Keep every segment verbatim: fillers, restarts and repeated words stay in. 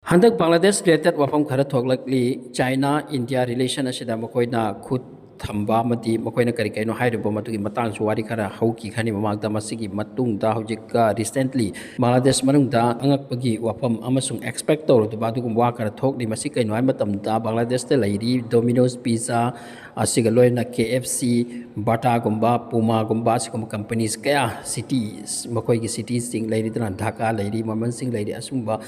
ꯍꯟꯗꯛ ꯕꯪꯒ꯭ꯂꯥꯗꯦꯁ ꯔꯤꯂꯦꯇꯦꯠ ꯋꯥꯐꯝ ꯈꯔ ꯊꯣꯛꯂꯛꯂꯤ꯫ ꯆꯥꯏꯅꯥ ꯏꯟꯗꯤꯌꯥ ꯔꯤꯂꯦꯁꯟ ꯑꯁꯤꯗ ꯃꯈꯣꯏꯅ ꯈꯨꯠ ꯊꯝꯕ ꯑꯃꯗꯤ ꯃꯈꯣꯏꯅ ꯀꯔꯤ ꯀꯔꯤꯅꯣ ꯍꯥꯏꯔꯤꯕ ꯃꯗꯨꯒꯤ ꯃꯇꯥꯡꯁꯨ ꯋꯥꯔꯤ ꯈꯔ ꯍꯧꯈꯤꯈꯅꯤ ꯃꯃꯥꯡꯗ꯫ ꯃꯁꯤꯒꯤ ꯃꯇꯨꯡꯗ ꯍꯧꯖꯤꯛ ꯔꯤꯁꯦꯟꯠꯂꯤ ꯕꯪꯒ꯭ꯂꯥꯗꯦꯁ ꯃꯅꯨꯡꯗ ꯑꯉꯛꯄꯒꯤ ꯋꯥꯐꯝ ꯑꯃꯁꯨꯡ ꯑꯦꯛꯁꯄꯦꯛ ꯇꯧꯔꯨꯗꯕ ꯑꯗꯨꯒꯨꯝꯕ ꯋꯥ ꯈꯔ ꯊꯣꯛꯂꯤ꯫ ꯃꯁꯤ ꯀꯩꯅꯣ ꯍꯥꯏꯕ ꯃꯇꯝꯗ ꯕꯪꯒ꯭ꯂꯥꯗꯦꯁꯇ ꯂꯩꯔꯤ ꯗꯣꯃꯤꯅꯣꯁ ꯄꯤꯖꯥ, ꯑꯁꯤꯒ ꯂꯣꯏꯅꯅ ꯀꯦ ꯑꯦꯐ ꯁꯤ, ꯕꯥꯇꯥꯒꯨꯝꯕ, ꯄꯨꯃꯥꯒꯨꯝꯕ, ꯑꯁꯤꯒꯨꯝꯕ ꯀꯝꯄꯅꯤꯁ ꯀꯌꯥ, ꯁꯤꯇꯤꯁ, ꯃꯈꯣꯏꯒꯤ ꯁꯤꯇꯤꯁꯤꯡ ꯂꯩꯔꯤꯗꯅ, ꯙꯥꯀꯥ ꯂꯩꯔꯤ, ꯃꯃꯟꯁꯤꯡ ꯂꯩꯔꯤ, ꯑꯁꯤꯒꯨꯝꯕ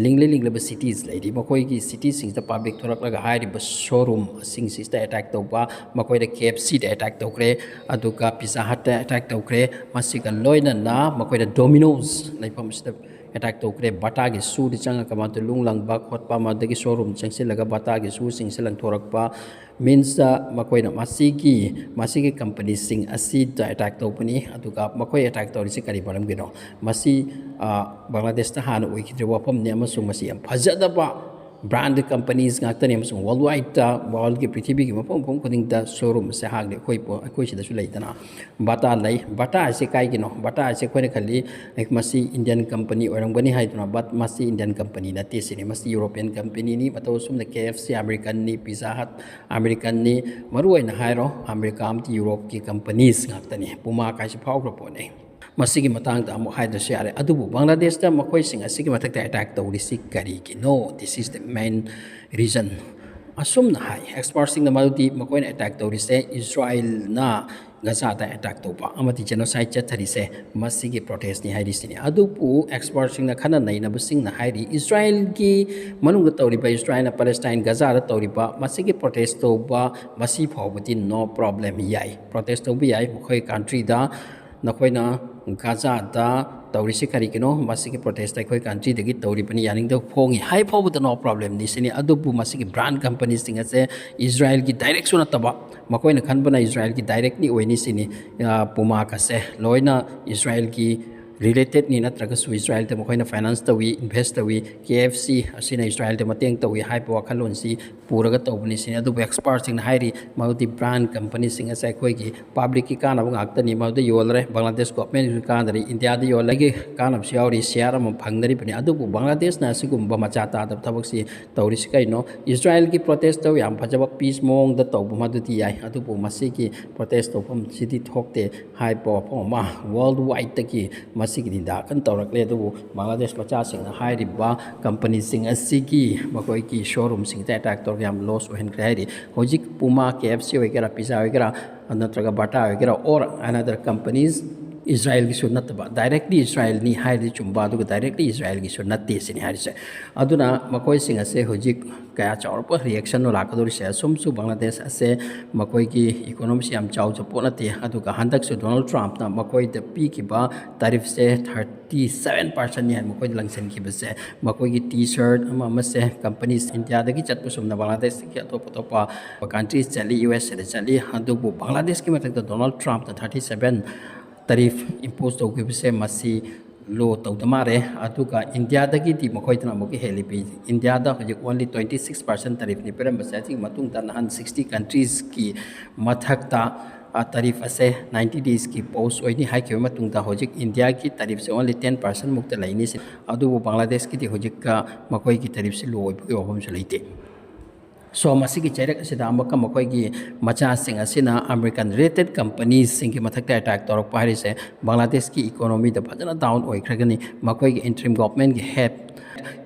ꯂꯤꯡꯂꯤ ꯂꯤꯡꯂꯕ ꯁꯤꯇꯤꯁ ꯂꯩꯔꯤ꯫ ꯃꯈꯣꯏꯒꯤ ꯁꯤꯇꯤꯁꯤꯡꯁꯤꯗ ꯄꯕ꯭ꯂꯤꯛ ꯊꯣꯔꯛꯂꯒ ꯍꯥꯏꯔꯤꯕ ꯁꯣꯔꯨꯝꯁꯤꯡꯁꯤꯗ ꯑꯦꯇꯦꯛ ꯇꯧꯕ, ꯃꯈꯣꯏꯗ ꯀꯦ ꯑꯦꯐ ꯁꯤꯗ ꯑꯦꯇꯦꯛ ꯇꯧꯈ꯭ꯔꯦ, ꯑꯗꯨꯒ ꯄꯤꯖꯥ ꯍꯠꯇ ꯑꯦꯇꯦꯛ ꯇꯧꯈ꯭ꯔꯦ꯫ ꯃꯁꯤꯒ ꯂꯣꯏꯅꯅ ꯃꯈꯣꯏꯅ ꯗꯣꯃꯤꯅꯣꯁ ꯂꯩꯐꯝꯁꯤꯗ ꯑꯦꯇꯦꯛ ꯇꯧꯈ꯭ꯔꯦ꯫ ꯕꯥꯇꯥꯒꯤ ꯁꯨꯗ ꯆꯪꯉꯒ ꯃꯗꯨ ꯂꯨꯡ ꯂꯪꯕ ꯈꯣꯠꯄ, ꯃꯗꯨꯗꯒꯤ ꯁꯣꯔꯨꯝ ꯆꯪꯁꯤꯜꯂꯒ ꯕꯥꯇꯥꯒꯤ ꯁꯨꯁꯤꯡꯁꯦ ꯂꯪꯊꯣꯔꯛꯄ, ꯃꯤꯟꯁꯇ ꯃꯈꯣꯏꯅ ꯃꯁꯤꯒꯤ, ꯃꯁꯤꯒꯤ ꯀꯝꯄꯅꯤꯁꯤꯡ ꯑꯁꯤꯗ ꯑꯦꯇꯦꯛ ꯇꯧꯕꯅꯤ꯫ ꯑꯗꯨꯒ ꯃꯈꯣꯏ ꯑꯦꯇꯦꯛ ꯇꯧꯔꯤꯁꯤ ꯀꯔꯤ ꯃꯔꯝꯒꯤꯅꯣ? ꯃꯁꯤ, ꯑ, ꯕꯪꯒ꯭ꯂꯥꯗꯦꯁꯇ ꯍꯥꯟꯅ ꯑꯣꯏꯈꯤꯗ꯭ꯔꯤꯕ ꯋꯥꯐꯝꯅꯤ, ꯑꯃꯁꯨꯡ ꯃꯁꯤ ꯌꯥꯝ ꯐꯖꯗꯕ ꯕ꯭ꯔꯥꯟꯗ ꯀꯝꯄꯅꯤꯁ ꯉꯥꯛꯇꯅꯤ, ꯑꯃꯁꯨꯡ ꯋꯥꯔꯜ ꯋꯥꯏꯗꯇ, ꯋꯥꯔꯜꯒꯤ ꯄ꯭ꯔꯤꯊꯤꯕꯤꯒꯤ ꯃꯐꯝ ꯃꯐꯝ ꯈꯨꯗꯤꯡꯗ ꯁꯣꯔꯨꯝ ꯑꯁꯦ ꯍꯥꯡꯂꯤ꯫ ꯑꯩꯈꯣꯏ ꯄꯣ-, ꯑꯩꯈꯣꯏ ꯁꯤꯗꯁꯨ ꯂꯩꯗꯅ꯫ ꯕꯥꯇꯥ ꯂꯩ꯫ ꯕꯥꯇꯥ ꯑꯁꯤ ꯀꯥꯏꯒꯤꯅꯣ? ꯕꯥꯇꯥ ꯑꯁꯤ ꯑꯩꯈꯣꯏꯅ ꯈꯜꯂꯤ, ꯑꯦ, ꯃꯁꯤ ꯏꯟꯗꯤꯌꯟ ꯀꯝꯄꯅꯤ ꯑꯣꯏꯔꯝꯒꯅꯤ ꯍꯥꯏꯗꯨꯅ, but ꯃꯁꯤ ꯏꯟꯗꯤꯌꯟ ꯀꯝꯄꯅꯤ ꯅꯠꯇꯦ ꯁꯤꯅꯤ꯫ ꯃꯁꯤ ꯌꯨꯔꯣꯄꯤꯌꯟ ꯀꯝꯄꯅꯤꯅꯤ꯫ ꯃꯇꯧ ꯑꯁꯨꯝꯅ ꯀꯦ ꯑꯦꯐ ꯁꯤ ꯑꯃꯦꯔꯤꯀꯟꯅꯤ, ꯄꯤꯖꯥ ꯍꯠ ꯑꯃꯦꯔꯤꯀꯟꯅꯤ꯫ ꯃꯔꯨ ꯑꯣꯏꯅ ꯍꯥꯏꯔꯣ, ꯑꯃꯦꯔꯤꯀꯥ ꯑꯃꯗꯤ ꯌꯨꯔꯣꯞꯀꯤ ꯀꯝꯄꯅꯤꯁ ꯉꯥꯛꯇꯅꯤ꯫ ꯄꯨꯃꯥ ꯀꯥꯏꯁꯤ ꯐꯥꯎꯈ꯭ꯔ ꯄꯣꯠꯅꯤ꯫ ꯃꯁꯤꯒꯤ ꯃꯇꯥꯡꯗ ꯑꯃꯨꯛ ꯍꯥꯏꯗ꯭ꯔꯁꯨ ꯌꯥꯔꯦ꯫ ꯑꯗꯨꯕꯨ ꯕꯪꯒ꯭ꯂꯥꯗꯦꯁꯇ ꯃꯈꯣꯏꯁꯤꯡ ꯑꯁꯤꯒꯤ ꯃꯊꯛꯇ ꯑꯦꯇꯦꯛ ꯇꯧꯔꯤꯁꯤ ꯀꯔꯤꯒꯤꯅꯣ? This is the main reason꯫ ꯑꯁꯨꯝꯅ ꯍꯥꯏ ꯑꯦꯛꯁꯄꯔꯠꯁꯤꯡꯅ, ꯃꯗꯨꯗꯤ ꯃꯈꯣꯏꯅ ꯑꯦꯇꯦꯛ ꯇꯧꯔꯤꯁꯦ ꯏꯖꯔꯥꯏꯜꯅ ꯒꯖꯥꯗ ꯑꯦꯇꯦꯛ ꯇꯧꯕ ꯑꯃꯗꯤ ꯖꯦꯅꯣꯁꯥꯏꯗ ꯆꯠꯊꯔꯤꯁꯦ ꯃꯁꯤꯒꯤ ꯄ꯭ꯔꯣꯇꯦꯁꯅꯤ ꯍꯥꯏꯔꯤꯁꯤꯅꯤ꯫ ꯑꯗꯨꯕꯨ ꯑꯦꯛꯁꯄꯔꯠꯁꯤꯡꯅ, ꯈꯟꯅ ꯅꯩꯅꯕꯁꯤꯡꯅ ꯍꯥꯏꯔꯤ, ꯏꯖꯔꯥꯏꯜꯒꯤ ꯃꯅꯨꯡꯗ ꯇꯧꯔꯤꯕ, ꯏꯖꯔꯥꯏꯜꯅ ꯄꯦꯂꯦꯁꯇꯥꯏꯟ ꯒꯖꯥꯗ ꯇꯧꯔꯤꯕ ꯃꯁꯤꯒꯤ ꯄ꯭ꯔꯣꯇꯦꯁ ꯇꯧꯕ ꯃꯁꯤ ꯐꯥꯎꯕꯗꯤ no problem ꯌꯥꯏ, ꯄ꯭ꯔꯣꯇꯦꯁ ꯇꯧꯕ ꯌꯥꯏ꯫ ꯃꯈꯣꯏ ꯀꯟꯇ꯭ꯔꯤꯗ ꯅꯈꯣꯏꯅ ꯒꯖꯥꯗ ꯇꯧꯔꯤꯁꯤ ꯀꯔꯤꯒꯤꯅꯣ? ꯃꯁꯤꯒꯤ ꯄ꯭ꯔꯣꯇꯦꯁꯇ ꯑꯩꯈꯣꯏ ꯀꯟꯇ꯭ꯔꯤꯗꯒꯤ ꯇꯧꯔꯤꯕꯅꯤ, ꯌꯥꯅꯤꯡꯗꯕ ꯐꯣꯡꯉꯤ ꯍꯥꯏ ꯐꯥꯎꯕꯗ no problemꯅꯤ ꯁꯤꯅꯤ꯫ ꯑꯗꯨꯕꯨ ꯃꯁꯤꯒꯤ ꯕ꯭ꯔꯥꯟ ꯀꯝꯄꯅꯤꯁꯤꯡ ꯑꯁꯦ ꯏꯖꯔꯥꯏꯜꯒꯤ ꯗꯥꯏꯔꯦꯛꯁꯨ ꯅꯠꯇꯕ, ꯃꯈꯣꯏꯅ ꯈꯟꯕꯅ ꯏꯖꯔꯥꯏꯜꯒꯤ ꯗꯥꯏꯔꯦꯛꯅꯤ ꯑꯣꯏꯅꯤ ꯁꯤꯅꯤ꯫ ꯑ, ꯄꯨꯃꯥꯒꯁꯦ ꯂꯣꯏꯅ ꯏꯖꯔꯥꯏꯜꯒꯤ ꯔꯤꯂꯦꯇꯦꯠꯅꯤ, ꯅꯠꯇ꯭ꯔꯒꯁꯨ ꯏꯖꯔꯥꯏꯜꯗ ꯃꯈꯣꯏꯅ ꯐꯥꯏꯅꯥꯟꯁ ꯇꯧꯏ, ꯏꯟꯚꯦꯁ ꯇꯧꯏ꯫ ꯀꯦ ꯑꯦꯐ ꯁꯤ ꯑꯁꯤꯅ ꯏꯖꯔꯥꯏꯜꯗ ꯃꯇꯦꯡ ꯇꯧꯏ ꯍꯥꯏꯕ ꯋꯥꯈꯜꯂꯣꯟꯁꯤ ꯄꯨꯔꯒ ꯇꯧꯕꯅꯤ ꯁꯤꯅꯤ꯫ ꯑꯗꯨꯕꯨ expertꯁꯤꯡꯅ ꯍꯥꯏꯔꯤ, ꯃꯗꯨꯗꯤ brand companyꯁꯤꯡ ꯑꯁꯦ ꯑꯩꯈꯣꯏꯒꯤ publicꯀꯤ ꯀꯥꯟꯅꯕ ꯉꯥꯛꯇꯅꯤ, ꯃꯗꯨꯗ ꯌꯣꯜꯂꯔꯦ, ꯕꯪꯒ꯭ꯂꯥꯗꯦꯁ governmentꯁꯨ ꯀꯥꯟꯅꯔꯤ, ꯏꯟꯗꯤꯌꯥꯗ ꯌꯣꯜꯂꯒ ꯀꯥꯟꯅꯕꯁꯨ ꯌꯥꯎꯔꯤ, share ꯑꯃ ꯐꯪꯅꯔꯤꯕꯅꯤ꯫ ꯑꯗꯨꯕꯨ ꯕꯪꯒ꯭ꯂꯥꯗꯦꯁꯅ ꯑꯁꯤꯒꯨꯝꯕ ꯃꯆꯥ ꯇꯥꯗꯕ ꯊꯕꯛꯁꯤ ꯇꯧꯔꯤꯁꯤ ꯀꯩꯅꯣ? ꯏꯖꯔꯥꯏꯜꯒꯤ protestꯇ ꯌꯥꯝ ꯐꯖꯕ peace ꯃꯑꯣꯡꯗ ꯇꯧꯕ ꯃꯗꯨꯗꯤ ꯌꯥꯏ, ꯑꯗꯨꯕꯨ ꯃꯁꯤꯒꯤ protest ꯇꯧꯐꯝꯁꯤꯗꯤ ꯊꯣꯛꯇꯦ ꯍꯥꯏꯕ ꯋꯥꯐꯝ ꯑꯃ world wideꯇꯒꯤ ꯃꯁꯤꯒꯤ ꯅꯤꯟꯗꯥ ꯀꯟꯅ ꯇꯧꯔꯛꯂꯦ꯫ ꯑꯗꯨꯕꯨ ꯕꯪꯒ꯭ꯂꯥꯗꯦꯁ ꯃꯆꯥꯁꯤꯡꯅ ꯍꯥꯏꯔꯤꯕ companyꯁꯤꯡ ꯑꯁꯤꯒꯤ ꯃꯈꯣꯏꯒꯤ showroomꯁꯤꯡꯗ attack ꯇꯧꯔꯒ ꯌꯥꯝ loss ꯑꯣꯏꯍꯟꯈ꯭ꯔꯦ ꯍꯥꯏꯔꯤ꯫ ꯍꯧꯖꯤꯛ Puma, KFC ꯑꯣꯏꯒꯦꯔꯥ, Pizza ꯑꯣꯏꯒꯦꯔꯥ, ꯅꯠꯇ꯭ꯔꯒ Bata ꯑꯣꯏꯒꯦꯔꯥ, or another companies, ꯏꯖꯔꯥꯏꯜꯒꯤꯁꯨ ꯅꯠꯇꯕ, directly ꯏꯖꯔꯥꯏꯜꯅꯤ ꯍꯥꯏꯔꯗꯤ ꯆꯨꯝꯕ, ꯑꯗꯨꯒ directly ꯏꯖꯔꯥꯏꯜꯒꯤꯁꯨ ꯅꯠꯇꯦ ꯁꯤꯅꯤ ꯍꯥꯏꯔꯤꯁꯦ꯫ ꯑꯗꯨꯅ ꯃꯈꯣꯏꯁꯤꯡ ꯑꯁꯦ ꯍꯧꯖꯤꯛ ꯀꯌꯥ ꯆꯥꯎꯔꯛꯄ reactionꯅꯣ ꯂꯥꯛꯀꯗꯧꯔꯤꯁꯦ? ꯑꯁꯨꯝꯁꯨ ꯕꯪꯒ꯭ꯂꯥꯗꯦꯁ ꯑꯁꯦ ꯃꯈꯣꯏꯒꯤ economyꯁꯤ ꯌꯥꯝ ꯆꯥꯎꯖ ꯄꯣꯠ ꯅꯠꯇꯦ꯫ ꯑꯗꯨꯒ ꯍꯟꯗꯛꯁꯨ ꯗꯣꯅꯥꯜꯗ ꯇ꯭ꯔꯝꯞꯅ ꯃꯈꯣꯏꯗ ꯄꯤꯈꯤꯕ tariffꯁꯦ thirty seven percentꯅꯤ ꯍꯥꯏꯅ ꯃꯈꯣꯏꯗ ꯂꯪꯁꯤꯟꯈꯤꯕꯁꯦ, ꯃꯈꯣꯏꯒꯤ T-shirt ꯑꯃ ꯑꯃꯁꯦ companies ꯏꯟꯗꯤꯌꯥꯗꯒꯤ ꯆꯠꯄ ꯁꯨꯝꯅ ꯕꯪꯒ꯭ꯂꯥꯗꯦꯁꯇꯒꯤ ꯑꯇꯣꯞ ꯑꯇꯣꯞꯄ countries ꯆꯠꯂꯤ, USAꯗ ꯆꯠꯂꯤ꯫ ꯑꯗꯨꯕꯨ ꯕꯪꯒ꯭ꯂꯥꯗꯦꯁꯀꯤ ꯃꯊꯛꯇ ꯗꯣꯅꯥꯜꯗ ꯇ꯭ꯔꯝꯞꯅ thirty seven tariff impose ꯇꯧꯈꯤꯕꯁꯦ ꯃꯁꯤ law ꯇꯧꯗ ꯃꯥꯜꯂꯦ꯫ ꯑꯗꯨꯒ ꯏꯟꯗꯤꯌꯥꯗꯒꯤꯗꯤ ꯃꯈꯣꯏꯗꯅ ꯑꯃꯨꯛꯀ ꯍꯦꯜꯂꯤ ꯄꯤ꯫ ꯏꯟꯗꯤꯌꯥꯗ ꯍꯧꯖꯤꯛ only twenty six percent tariffꯅꯤ ꯄꯤꯔꯝꯕꯁꯦ꯫ ꯑꯁꯤꯒꯤ ꯃꯇꯨꯡꯗ ꯅꯍꯥꯟ sixty countries ꯀꯤ ꯃꯊꯛꯇ, ꯑ, tariff ꯑꯁꯦ ninety days ꯀꯤ pause ꯑꯣꯏꯅꯤ ꯍꯥꯏꯈꯤꯕ ꯃꯇꯨꯡꯗ ꯍꯧꯖꯤꯛ ꯏꯟꯗꯤꯌꯥꯒꯤ tariffꯁꯦ only ten percent ꯃꯨꯛꯇ ꯂꯩꯅꯤ ꯁꯤ꯫ ꯑꯗꯨꯕꯨ ꯕꯪꯒ꯭ꯂꯥꯗꯦꯁꯀꯤꯗꯤ ꯍꯧꯖꯤꯛꯀ ꯃꯈꯣꯏꯒꯤ tariffꯁꯤ low ꯑꯣꯏꯕꯒꯤ ꯋꯥꯐꯝꯁꯨ ꯂꯩꯇꯦ꯫ So, ꯃꯁꯤꯒꯤ ꯆꯩꯔꯛ ꯑꯁꯤꯗ ꯑꯃꯨꯛꯀ ꯃꯈꯣꯏꯒꯤ ꯃꯆꯥꯁꯤꯡ ꯑꯁꯤꯅ American related companiesꯁꯤꯡꯒꯤ ꯃꯊꯛꯇ attack ꯇꯧꯔꯛꯄ ꯍꯥꯏꯔꯤꯁꯦ ꯕꯪꯒ꯭ꯂꯥꯗꯦꯁꯀꯤ economyꯗ ꯐꯖꯅ down ꯑꯣꯏꯈ꯭ꯔꯒꯅꯤ꯫ ꯃꯈꯣꯏꯒꯤ interim governmentꯀꯤ head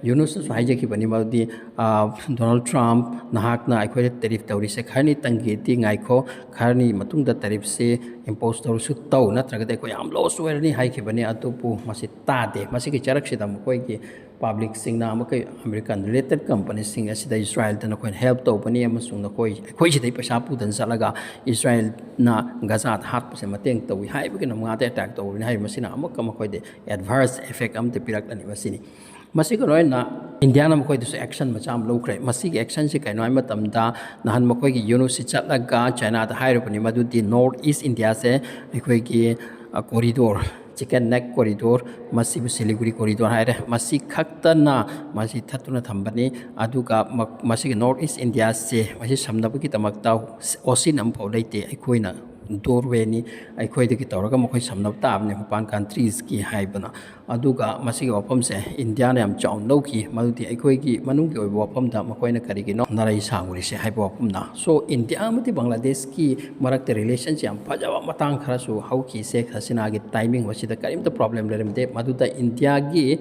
ꯌꯨꯅꯨꯁꯅꯁꯨ ꯍꯥꯏꯖꯈꯤꯕꯅꯤ ꯃꯗꯨꯗꯤ, ꯑ, ꯗꯣꯅꯥꯜꯗ ꯇ꯭ꯔꯝꯞ, ꯅꯍꯥꯛꯅ ꯑꯩꯈꯣꯏꯗ tariff ꯇꯧꯔꯤꯁꯦ ꯈꯔꯅꯤꯇꯪꯒꯤꯗꯤ ꯉꯥꯏꯈꯣ, ꯈꯔꯅꯤ ꯃꯇꯨꯡꯗ tariffꯁꯤ impose ꯇꯧꯔꯁꯨ ꯇꯧ, ꯅꯠꯇ꯭ꯔꯒꯗꯤ ꯑꯩꯈꯣꯏ ꯌꯥꯝ loss ꯑꯣꯏꯔꯅꯤ ꯍꯥꯏꯈꯤꯕꯅꯤ꯫ ꯑꯗꯨꯕꯨ ꯃꯁꯤ ꯇꯥꯗꯦ꯫ ꯃꯁꯤꯒꯤ ꯆꯩꯔꯛꯁꯤꯗ ꯃꯈꯣꯏꯒꯤ publicꯁꯤꯡꯅ ꯑꯃꯨꯛꯀ American related companiesꯁꯤꯡ ꯑꯁꯤꯗ ꯏꯖꯔꯥꯏꯜꯗ ꯅꯈꯣꯏꯅ help ꯇꯧꯕꯅꯤ ꯑꯃꯁꯨꯡ ꯅꯈꯣꯏ, ꯑꯩꯈꯣꯏ ꯁꯤꯗꯩ ꯄꯩꯁꯥ ꯄꯨꯗꯅ ꯆꯠꯂꯒ ꯏꯖꯔꯥꯏꯜꯅ ꯒꯖꯥꯗ ꯍꯥꯠꯄꯁꯦ ꯃꯇꯦꯡ ꯇꯧꯏ ꯍꯥꯏꯕꯒꯤ ꯅꯝꯉꯥꯗ attack ꯇꯧꯕꯅꯤ ꯍꯥꯏꯔꯤꯕ ꯃꯁꯤꯅ ꯑꯃꯨꯛꯀ ꯃꯈꯣꯏꯗ adverse effect ꯑꯃꯗꯤ ꯄꯤꯔꯛꯂꯅꯤ ꯃꯁꯤꯅꯤ꯫ ꯃꯁꯤꯒ ꯂꯣꯏꯅꯅ ꯏꯟꯗꯤꯌꯥꯅ ꯃꯈꯣꯏꯗꯁꯨ action ꯃꯆꯥ ꯑꯃ ꯂꯧꯈ꯭ꯔꯦ꯫ ꯃꯁꯤꯒꯤ actionꯁꯤ ꯀꯩꯅꯣ ꯍꯥꯏꯕ ꯃꯇꯝꯗ, ꯅꯍꯥꯟ ꯃꯈꯣꯏꯒꯤ ꯌꯨꯅꯨꯁꯁꯤ ꯆꯠꯂꯒ ꯆꯥꯏꯅꯥꯗ ꯍꯥꯏꯔꯨꯕꯅꯤ ꯃꯗꯨꯗꯤ North East Indiaꯁꯦ ꯑꯩꯈꯣꯏꯒꯤ, ꯑ, corridor Chicken Neck Corridor, ꯃꯁꯤꯕꯨ Siliguri Corridor ꯍꯥꯏꯔꯦ꯫ ꯃꯁꯤ ꯈꯛꯇꯅ ꯃꯁꯤ ꯊꯠꯇꯨꯅ ꯊꯝꯕꯅꯤ꯫ ꯑꯗꯨꯒ ꯃ-, ꯃꯁꯤꯒꯤ North East India ꯁꯦ ꯃꯁꯤ ꯁꯝꯅꯕꯒꯤꯗꯃꯛꯇ ocean ꯑꯃꯐꯥꯎ ꯂꯩꯇꯦ꯫ ꯑꯩꯈꯣꯏꯅ doorway ꯅꯤ, ꯑꯩꯈꯣꯏꯗꯒꯤ ꯇꯧꯔꯒ ꯃꯈꯣꯏ ꯁꯝꯅꯕ ꯇꯥꯕꯅꯤ, ꯃꯄꯥꯟ countries ꯀꯤ ꯍꯥꯏꯕꯅ꯫ ꯑꯗꯨꯒ ꯃꯁꯤꯒꯤ ꯋꯥꯐꯝꯁꯦ ꯏꯟꯗꯤꯌꯥꯅ ꯌꯥꯝ ꯆꯥꯎꯅ ꯂꯧꯈꯤ, ꯃꯗꯨꯗꯤ ꯑꯩꯈꯣꯏꯒꯤ ꯃꯅꯨꯡꯒꯤ ꯑꯣꯏꯕ ꯋꯥꯐꯝꯗ ꯃꯈꯣꯏꯅ ꯀꯔꯤꯒꯤꯅꯣ ꯅꯥꯔꯩ ꯁꯥꯡꯉꯨꯔꯤꯁꯦ ꯍꯥꯏꯕ ꯋꯥꯐꯝꯅ꯫ So, ꯏꯟꯗꯤꯌꯥ ꯑꯃꯗꯤ ꯕꯪꯒ꯭ꯂꯥꯗꯦꯁꯀꯤ ꯃꯔꯛꯇ relationꯁꯦ ꯌꯥꯝ ꯐꯖꯕ ꯃꯇꯥꯡ ꯈꯔꯁꯨ ꯍꯧꯈꯤ꯫ ꯁꯦꯈ ꯍꯁꯤꯅꯥꯒꯤ timing ꯑꯁꯤꯗ ꯀꯔꯤꯝꯇ problem ꯂꯩꯔꯝꯗꯦ꯫ ꯃꯗꯨꯗ ꯏꯟꯗꯤꯌꯥꯒꯤ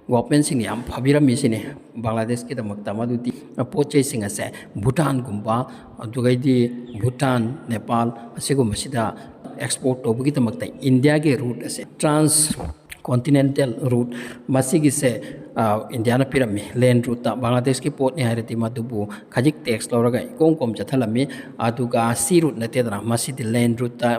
government ꯁꯤꯡꯅ ꯌꯥꯝ ꯐꯕꯤꯔꯝꯃꯤ ꯁꯤꯅꯤ ꯕꯪꯒ꯭ꯂꯥꯗꯦꯁꯀꯤꯗꯃꯛꯇ꯫ ꯃꯗꯨꯗꯤ ꯄꯣꯠ ꯆꯩꯁꯤꯡ ꯑꯁꯦ ꯚꯨꯇꯥꯟꯒꯨꯝꯕ, ꯑꯗꯨꯒꯩꯗꯤ ꯚꯨꯇꯥꯟ, ꯅꯦꯄꯥꯜ ꯑꯁꯤꯒꯨꯝꯕꯁꯤꯗ export ꯇꯧꯕꯒꯤꯗꯃꯛꯇ ꯏꯟꯗꯤꯌꯥꯒꯤ route ꯑꯁꯦ trans continental route ꯃꯁꯤꯒꯤꯁꯦ, ꯑ, ꯏꯟꯗꯤꯌꯥꯅ ꯄꯤꯔꯝꯃꯤ꯫ Land route ꯇ ꯕꯪꯒ꯭ꯂꯥꯗꯦꯁꯀꯤ ꯄꯣꯠꯅꯤ ꯍꯥꯏꯔꯗꯤ ꯃꯗꯨꯕꯨ ꯈꯖꯤꯛ tax ꯂꯧꯔꯒ ꯏꯀꯣꯝ ꯀꯣꯝ ꯆꯠꯍꯜꯂꯝꯃꯤ꯫ ꯑꯗꯨꯒ sea route ꯅꯠꯇꯦꯗꯅ, ꯃꯁꯤꯗꯤ land route ꯇ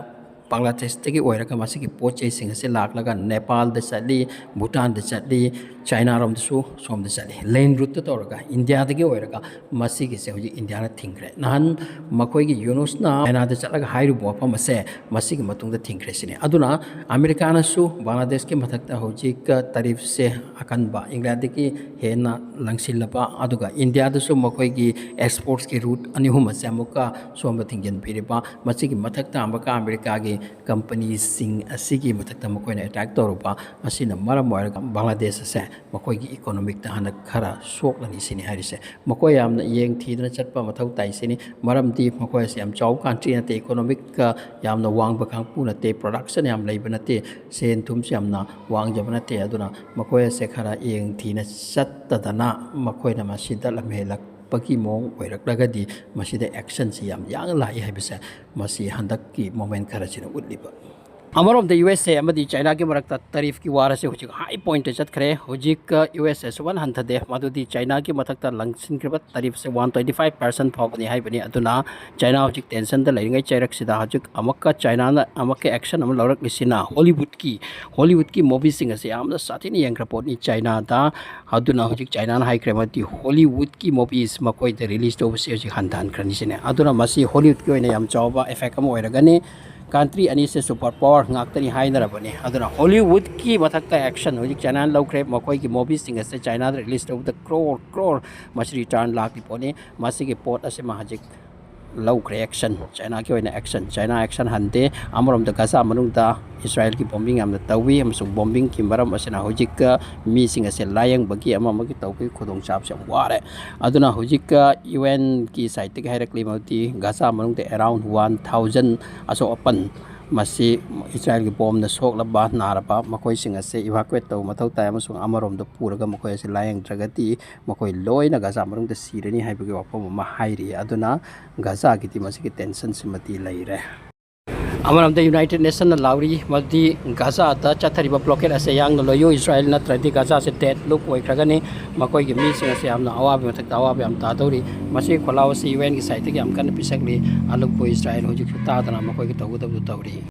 ꯕꯪꯒ꯭ꯂꯥꯗꯦꯁꯇꯒꯤ ꯑꯣꯏꯔꯒ ꯃꯁꯤꯒꯤ ꯄꯣꯠ ꯆꯩꯁꯤꯡ ꯑꯁꯤ ꯂꯥꯛꯂꯒ ꯅꯦꯄꯥꯜꯗ ꯆꯠꯂꯤ, ꯚꯨꯇꯥꯟꯗ ꯆꯠꯂꯤ, ꯆꯥꯏꯅꯥꯔꯣꯝꯗꯁꯨ ꯁꯣꯝꯗ ꯆꯠꯂꯤ꯫ Land route ꯇ ꯇꯧꯔꯒ ꯏꯟꯗꯤꯌꯥꯗꯒꯤ ꯑꯣꯏꯔꯒ ꯃꯁꯤꯒꯤꯁꯦ ꯍꯧꯖꯤꯛ ꯏꯟꯗꯤꯌꯥꯅ ꯊꯤꯡꯈ꯭ꯔꯦ꯫ ꯅꯍꯥꯟ ꯃꯈꯣꯏꯒꯤ ꯌꯨꯅꯨꯁꯅ ꯆꯥꯏꯅꯥꯗ ꯆꯠꯂꯒ ꯍꯥꯏꯔꯨꯕ ꯋꯥꯐꯝ ꯑꯁꯦ ꯃꯁꯤꯒꯤ ꯃꯇꯨꯡꯗ ꯊꯤꯡꯈ꯭ꯔꯦ ꯁꯤꯅꯤ꯫ ꯑꯗꯨꯅ ꯑꯃꯦꯔꯤꯀꯥꯅꯁꯨ ꯕꯪꯒ꯭ꯂꯥꯗꯦꯁꯀꯤ ꯃꯊꯛꯇ ꯍꯧꯖꯤꯛ tariff ꯁꯦ ꯑꯀꯟꯕ ꯏꯟꯗꯤꯌꯥꯗꯒꯤ ꯍꯦꯟꯅ ꯂꯪꯁꯤꯜꯂꯕ, ꯑꯗꯨꯒ ꯏꯟꯗꯤꯌꯥꯗꯁꯨ ꯃꯈꯣꯏꯒꯤ exports ꯀꯤ route ꯑꯅꯤ ꯑꯍꯨꯝ ꯑꯁꯦ ꯑꯃꯨꯛꯀ ꯁꯣꯝꯗ ꯊꯤꯡꯖꯤꯟꯕꯤꯔꯤꯕ, ꯃꯁꯤꯒꯤ ꯃꯊꯛꯇ ꯑꯃꯨꯛꯀ ꯑꯃꯦꯔꯤꯀꯥꯒꯤ company ꯁꯤꯡ ꯑꯁꯤꯒꯤ ꯃꯊꯛꯇ ꯃꯈꯣꯏꯅ attack ꯇꯧꯔꯨꯕ ꯑꯁꯤꯅ ꯃꯔꯝ ꯑꯣꯏꯔꯒ ꯕꯪꯒ꯭ꯂꯥꯗꯦꯁ ꯑꯁꯦ ꯃꯈꯣꯏꯒꯤ economic ꯇ ꯍꯟꯗꯛ ꯈꯔ ꯁꯣꯛꯂꯅꯤ ꯁꯤꯅꯤ ꯍꯥꯏꯔꯤꯁꯦ꯫ ꯃꯈꯣꯏ ꯌꯥꯝꯅ ꯌꯦꯡ ꯊꯤꯗꯅ ꯆꯠꯄ ꯃꯊꯧ ꯇꯥꯏ ꯁꯤꯅꯤ꯫ ꯃꯔꯝꯗꯤ ꯃꯈꯣꯏ ꯑꯁꯤ ꯌꯥꯝ ꯆꯥꯎꯕ country ꯅꯠꯇꯦ, economic ꯀ ꯌꯥꯝꯅ ꯋꯥꯡꯕ ꯀꯥꯡꯕꯨ ꯅꯠꯇꯦ, production ꯌꯥꯝ ꯂꯩꯕ ꯅꯠꯇꯦ, ꯁꯦꯟ ꯊꯨꯝꯁꯨ ꯌꯥꯝꯅ ꯋꯥꯡꯖꯕ ꯅꯠꯇꯦ꯫ ꯑꯗꯨꯅ ꯃꯈꯣꯏ ꯑꯁꯦ ꯈꯔ ꯌꯦꯡ ꯊꯤꯅ ꯆꯠꯇꯗꯅ ꯃꯈꯣꯏꯅ ꯃꯁꯤꯗ ꯂꯝꯍꯦꯜꯂꯛꯄꯒꯤ ꯃꯑꯣꯡ ꯑꯣꯏꯔꯛꯂꯒꯗꯤ ꯃꯁꯤꯗ action ꯁꯤ ꯌꯥꯝ ꯌꯥꯡꯅ ꯂꯥꯛꯏ ꯍꯥꯏꯕꯁꯦ ꯃꯁꯤ ꯍꯟꯗꯛꯀꯤ moment ꯈꯔꯁꯤꯅ ꯎꯠꯂꯤꯕ꯫ ꯑꯃꯔꯣꯝꯗ ꯌꯨ ꯑꯦꯁ ꯑꯦ ꯑꯃꯗꯤ ꯆꯥꯏꯅꯥꯒꯤ ꯃꯔꯛꯇ tariff ꯀꯤ war ꯑꯁꯤ ꯍꯧꯖꯤꯛ high point ꯇ ꯆꯠꯈ꯭ꯔꯦ꯫ ꯍꯧꯖꯤꯛ, ꯑ, ꯌꯨ ꯑꯦꯁ ꯑꯦ ꯁꯨꯛꯍꯟ ꯍꯟꯊꯗꯦ, ꯃꯗꯨꯗꯤ ꯆꯥꯏꯅꯥꯒꯤ ꯃꯊꯛꯇ ꯂꯪꯁꯤꯟꯈ꯭ꯔꯤꯕ tariff ꯁꯦ one twenty five percent ꯐꯥꯎꯕꯅꯤ ꯍꯥꯏꯕꯅꯤ꯫ ꯑꯗꯨꯅ ꯆꯥꯏꯅꯥ ꯍꯧꯖꯤꯛ tension ꯗ ꯂꯩꯔꯤꯉꯩ ꯆꯩꯔꯛꯁꯤꯗ ꯍꯧꯖꯤꯛ ꯑꯃꯨꯛꯀ ꯆꯥꯏꯅꯥꯅ ꯑꯃꯨꯛꯀ action ꯑꯃ ꯂꯧꯔꯛꯂꯤꯁꯤꯅ Hollywood ꯀꯤ, Hollywood ꯀꯤ movie ꯁꯤꯡ ꯑꯁꯤ ꯌꯥꯝꯅ ꯁꯥꯊꯤꯅ ꯌꯦꯡꯈ꯭ꯔ ꯄꯣꯠꯅꯤ ꯆꯥꯏꯅꯥꯗ꯫ ꯑꯗꯨꯅ ꯍꯧꯖꯤꯛ ꯆꯥꯏꯅꯥꯅ ꯍꯥꯏꯈ꯭ꯔꯦ, ꯃꯗꯤ Hollywood ꯀꯤ movies ꯃꯈꯣꯏꯗ release ꯇꯧꯕꯁꯦ ꯍꯧꯖꯤꯛ ꯍꯟꯊꯍꯟꯈ꯭ꯔꯅꯤ ꯁꯤꯅꯦ꯫ ꯑꯗꯨꯅ ꯃꯁꯤ Hollywood ꯀꯤ ꯑꯣꯏꯅ ꯌꯥꯝ ꯆꯥꯎꯕ effect ꯑꯃ ꯑꯣꯏꯔꯒꯅꯤ꯫ ꯀꯟꯇ꯭ꯔꯤ ꯑꯅꯤꯁꯦ ꯁꯨꯄꯔ ꯄꯥꯋꯔ ꯉꯥꯛꯇꯅꯤ ꯍꯥꯏꯅꯔꯕꯅꯤ꯫ ꯑꯗꯨꯅ ꯍꯣꯂꯤꯋꯨꯗꯀꯤ ꯃꯊꯛꯇ ꯑꯦꯛꯁꯟ ꯍꯧꯖꯤꯛ ꯆꯥꯏꯅꯥꯅ ꯂꯧꯈ꯭ꯔꯦ꯫ ꯃꯈꯣꯏꯒꯤ ꯃꯨꯚꯤꯁꯤꯡ ꯑꯁꯦ ꯆꯥꯏꯅꯥꯗ ꯔꯤꯂꯤꯁ ꯇꯧꯕꯗ ꯀ꯭ꯔꯣꯔ ꯀ꯭ꯔꯣꯔ ꯃꯁꯤ ꯔꯤꯇꯔꯟ ꯂꯥꯛꯂꯤ ꯄꯣꯠꯅꯤ꯫ ꯃꯁꯤꯒꯤ ꯄꯣꯠ ꯑꯁꯤꯃ ꯍꯧꯖꯤꯛ ꯂꯧꯈ꯭ꯔꯦ ꯑꯦꯛꯁꯟ꯫ ꯆꯥꯏꯅꯥꯒꯤ ꯑꯣꯏꯅ ꯑꯦꯛꯁꯟ, ꯆꯥꯏꯅꯥ ꯑꯦꯛꯁꯟ ꯍꯟꯗꯦ꯫ ꯑꯃꯔꯣꯝꯗ ꯒꯖꯥ ꯃꯅꯨꯡꯗ ꯏꯁꯔꯥꯌꯦꯜꯒꯤ ꯕꯣꯝꯕꯤꯡ ꯌꯥꯝꯅ ꯇꯧꯏ, ꯑꯃꯁꯨꯡ ꯕꯣꯝꯕꯤꯡꯒꯤ ꯃꯔꯝ ꯑꯁꯤꯅ ꯍꯧꯖꯤꯛ ꯃꯤꯁꯤꯡ ꯑꯁꯦ ꯂꯥꯌꯦꯡꯕꯒꯤ ꯑꯃ ꯑꯃꯒꯤ ꯇꯧꯕꯒꯤ ꯈꯨꯗꯣꯡꯆꯥꯕꯁꯦ ꯌꯥꯝ ꯋꯥꯔꯦ꯫ ꯑꯗꯨꯅ ꯍꯧꯖꯤꯛ ꯌꯨ ꯑꯦꯟꯒꯤ ꯁꯥꯏꯠꯇꯒꯤ ꯍꯥꯏꯔꯛꯂꯤ ꯃꯗꯨꯗꯤ ꯒꯖꯥ ꯃꯅꯨꯡꯗ ꯑꯦꯔꯥꯎꯟ ꯋꯥꯟ ꯊꯥꯎꯖꯟ ꯑꯁꯣꯛ ꯑꯄꯟ, ꯃꯁꯤ ꯏꯁꯔꯥꯌꯦꯜꯒꯤ ꯕꯣꯝꯅ ꯁꯣꯛꯂꯕ ꯅꯥꯔꯕ ꯃꯈꯣꯏꯁꯤꯡ ꯑꯁꯦ ꯏꯚꯥꯀꯨꯋꯦꯠ ꯇꯧꯕ ꯃꯊꯧ ꯇꯥꯏ, ꯑꯃꯁꯨꯡ ꯑꯃꯔꯣꯝꯗ ꯄꯨꯔꯒ ꯃꯈꯣꯏ ꯑꯁꯤ ꯂꯥꯌꯦꯡꯗ꯭ꯔꯒꯗꯤ ꯃꯈꯣꯏ ꯂꯣꯏꯅ ꯒꯖꯥ ꯃꯅꯨꯡꯗ ꯁꯤꯔꯅꯤ ꯍꯥꯏꯕꯒꯤ ꯋꯥꯐꯝ ꯑꯃ ꯍꯥꯏꯔꯤ꯫ ꯑꯗꯨꯅ ꯒꯖꯥꯒꯤꯗꯤ ꯃꯁꯤꯒꯤ ꯇꯦꯟꯁꯟꯁꯤꯃꯗꯤ ꯂꯩꯔꯦ꯫ ꯑꯃꯔꯣꯝꯗ ꯌꯨꯅꯥꯏꯇꯦꯗ ꯅꯦꯁꯟꯅ ꯂꯥꯎꯔꯤ ꯃꯗꯨꯗꯤ ꯒꯖꯥꯗ ꯆꯠꯊꯔꯤꯕ ꯕ꯭ꯂꯣꯀꯦꯗ ꯑꯁꯦ ꯌꯥꯡꯅ ꯂꯣꯏꯌꯨ, ꯏꯁꯔꯥꯌꯦꯜ ꯅꯠꯇ꯭ꯔꯗꯤ ꯒꯖꯥꯁꯦ ꯗꯦꯗ ꯂꯨꯞ ꯑꯣꯏꯈ꯭ꯔꯒꯅꯤ꯫ ꯃꯈꯣꯏꯒꯤ ꯃꯤꯁꯤꯡ ꯑꯁꯦ ꯌꯥꯝꯅ ꯑꯋꯥꯕꯒꯤ ꯃꯊꯛꯇ ꯑꯋꯥꯕ ꯌꯥꯝ ꯇꯥꯗꯧꯔꯤ꯫ ꯃꯁꯤꯒꯤ ꯈꯣꯜꯂꯥꯎ ꯑꯁꯤ ꯌꯨ ꯑꯦꯟꯒꯤ ꯁꯥꯏꯠꯇꯒꯤ ꯌꯥꯝ ꯀꯟꯅ ꯄꯤꯁꯛꯂꯤ꯫ ꯑꯗꯨꯕꯨ ꯏꯁꯔꯥꯌꯦꯜ ꯍꯧꯖꯤꯛꯁꯨ ꯇꯥꯗꯅ ꯃꯈꯣꯏꯒꯤ ꯇꯧꯒꯗꯕꯗꯨ ꯇꯧꯔꯤ꯫